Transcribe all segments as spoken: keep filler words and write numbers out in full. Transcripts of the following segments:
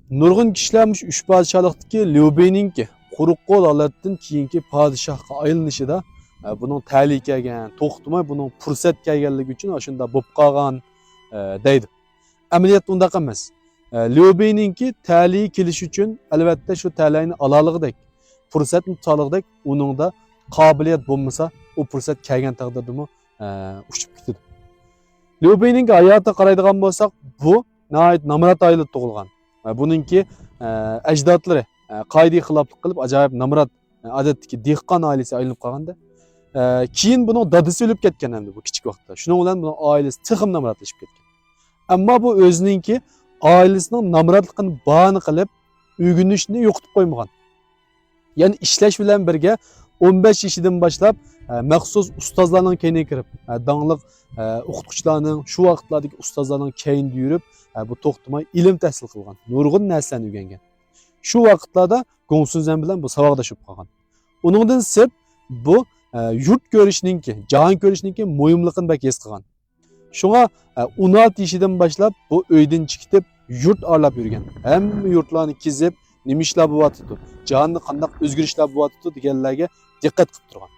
نۇرغۇن كىشىلەر مۇشۇ ئۈچ پادىشاھلىقتىكى ليۇ بېينىڭكى قۇرۇق قول ھالەتتىن كېيىنكى پادىشاھقا ئايلىنىشىدا، ئە، بۇنىڭ تەلىيى كەلگەن، توختىماي بۇنىڭ پۇرسەت كەلگەنلىكى ئۈچۈن ئاشۇنداق بولۇپ قالغان، ئە، دەيدۇ. ئەمەلىيەتتە ئۇنداق ئەمەس. ئە، ليۇ بېينىڭكى تەلىيى كېلىش ئۈچۈن، ئەلۋەتتە، شۇ تەلەينى ئالالىغۇدەك، پۇرسەتنى تۇتالىغۇدەك ئۇنىڭدا قابىلىيەت بولمىسا، ئۇ پۇرسەت كەلگەن تەقدىردىمۇ، ئە، ئۇچۇپ كېتىدۇ. ليۇ بېينىڭكى ھاياتىغا قارايدىغان بولساق، بۇ ناھايىتى نامرات ئائىلىدە تۇغۇلغان. ۋە بۇنىڭكى، ئە، ئەجدادلىرى، ئە، قائىدىگە خىلاپلىق قىلىپ، ئاجايىپ نامرات، ئە، ئادەتتىكى دېھقان ئائىلىسىگە ئايلىنىپ قالغاندا، ئە، كېيىن بۇنىڭ دادىسى ئۆلۈپ كەتكەن ئەمدى بۇ كىچىك ۋاقىتتا. شۇنىڭ بىلەن بۇنىڭ ئائىلىسى تېخىمۇ نامراتلىشىپ كەتكەن. ئەمما بۇ ئۆزىنىڭكى ئائىلىسىنىڭ نامراتلىقىنى باھانە قىلىپ، ئۆگىنىشنى يوقىتىپ قويمىغان. يەنى ئىشلەش بىلەن بىرگە ئون بەش يېشىدىن باشلاپ، ئە، مەخسۇس ئۇستازلارنىڭ كەينىگە كىرىپ، ئە، داڭلىق، ئە، ئوقۇتقۇچىلارنىڭ، شۇ ۋاقىتلاردىكى ئۇستازلارنىڭ كەينىدە يۈرۈپ، ئە، بۇ توختىماي ئىلىم تەھسىل قىلغان، نۇرغۇن نەرسىلەرنى ئۆگەنگەن. شۇ ۋاقىتلاردا گوڭ سۈنزەن بىلەن بۇ ساۋاقداش بولۇپ قالغان. ئۇنىڭدىن سىرت، بۇ، ئە، يۇرت كۆرۈشنىڭكى، جاھان كۆرۈشنىڭكى مۇھىملىقىنى بەك ھېس قىلغان. شۇڭا، ئە، ئون ئالتە يېشىدىن باشلاپ بۇ ئۆيدىن چىقىپ، يۇرت ئارىلاپ يۈرگەن. ھەممە يۇرتلارنى كېزىپ، نېمە ئىشلار بولۇۋاتىدۇ، جاھاندا قانداق ئۆزگىرىشلەر بولۇۋاتىدۇ دېگەنلەرگە دىققەت قىلىپ تۇرغان.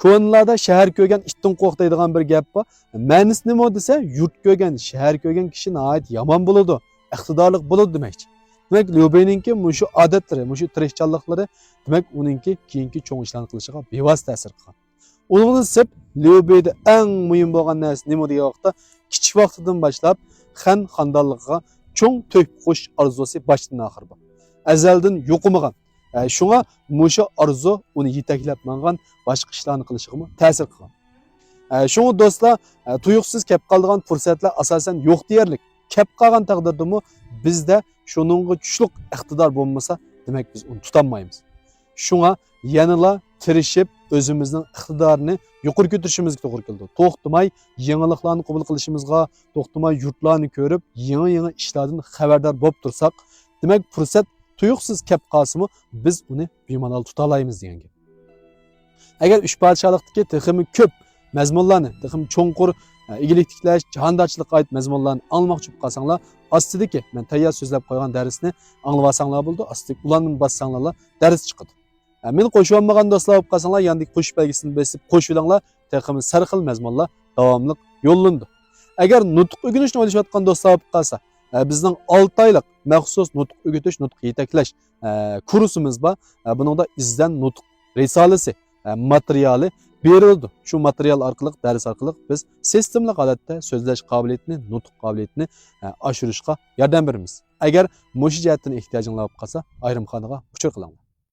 كونىلاردا شەھەر كۆرگەن ئىتتىن قورق دەيدىغان بىر گەپ بار. مەنىسى نېمە دېسە، يۇرت كۆرگەن، شەھەر كۆرگەن كىشى ناھايىتى يامان بولىدۇ، ئىقتىدارلىق بولىدۇ دېمەكچى. دېمەك، ليۇ بېينىڭكى مۇشۇ ئادەتلىرى، مۇشۇ تىرىشچانلىقلىرى، دېمەك، ئۇنىڭكى كېيىنكى چوڭ ئىشلارنى قىلىشىغا بىۋاسىتە تەسىر قىلغان. ئۇنىڭدىن سىرت، ليۇ بېيدە ئەڭ مۇھىم بولغان نەرسە نېمە دېگەن ۋاقىتتا، كىچىك ۋاقتىدىن باشلاپ خەن خاندانلىقىغا چوڭ تۆھپە قوشۇش ئارزۇسى باشتىن ئاخىر بار. ئەزەلدىن يوقىمىغان. ئە، شۇڭا مۇشۇ ئارزۇ ئۇنى يېتەكلەپ ماڭغان، باشقا ئىشلارنى قىلىشىغىمۇ تەسىر قىلغان. ئە، شۇڭا دوستلار، ئە، تۇيۇقسىز كەپ قالىدىغان پۇرسەتلەر ئاساسەن يوق دېيەرلىك. كەپ قالغان تەقدىردىمۇ بىزدە شۇنىڭغا چۈشلۈك ئىقتىدار بولمىسا، دېمەك بىز ئۇنى تۇتالمايمىز. شۇڭا يەنىلا تىرىشىپ، ئۆزىمىزنىڭ ئىقتىدارىنى يۇقىرى كۆتۈرۈشىمىزگە توغرا كېلىدۇ. توختىماي يېڭىلىقلارنى قوبۇل قىلىشىمىزغا، توختىماي يۇرتلارنى كۆرۈپ، يېڭى-يېڭى ئىشلاردىن خەۋەردار بولۇپ تۇرساق، دېمەك، پۇرسەت تۇيۇقسىز كەپ قالسىمۇ، بىز ئۇنى بىمالال تۇتالايمىز دېگەن گەپ. ئەگەر ئۈچ پادىشاھلىقتىكى تېخىمۇ كۆپ مەزمۇنلارنى، تېخىمۇ چوڭقۇر، ئە، ئىگىلىك تىكلەش، جاھاندارچىلىققا ئائىت مەزمۇنلارنى ئاڭلىماقچى بولۇپ قالساڭلار، ئاستىدىكى مەن تەييار سۆزلەپ قويغان دەرسنى ئاڭلىۋالساڭلار بولىدۇ. ئاستىدىكى ئۇلارنى باسساڭلارلا دەرس چىقىدۇ. ئە، مېنى قوشۇۋالمىغان دوستلار بولۇپ قالساڭلار، ياندىكى قوشۇش بەلگىسىنى بېسىپ قوشۇۋېلىڭلار. تېخىمۇ سەرخىل مەزمۇنلار داۋاملىق يوللىنىدۇ. ئەگەر نۇتۇق ئۆگىنىشنى ئويلىشىۋاتقان دوستلار بولۇپ قالسا، ئە، بىزنىڭ ئالتە ئايلىق مەخسۇس نۇتۇق ئۆگىتىش، نۇتۇق يېتەكلەش، ئە، كۇرسىمىز بار. ئە، بۇنىڭدا ئىزدەن نۇتۇق رىسالىسى، ئە، ماتېرىيالى بېرىلىدۇ. شۇ ماتېرىيال ئارقىلىق، دەرس ئارقىلىق بىز سىستېمىلىق ھالەتتە سۆزلەش قابىلىيىتىنى، نۇتۇق قابىلىيىتىنى، ئە، ئاشۇرۇشقا ياردەم بېرىمىز. ئەگەر مۇشۇ جەھەتتىن ئېھتىياجىڭلار بولۇپ قالسا، ئايرىمخانىغا ئۇچۇر قىلىڭلار.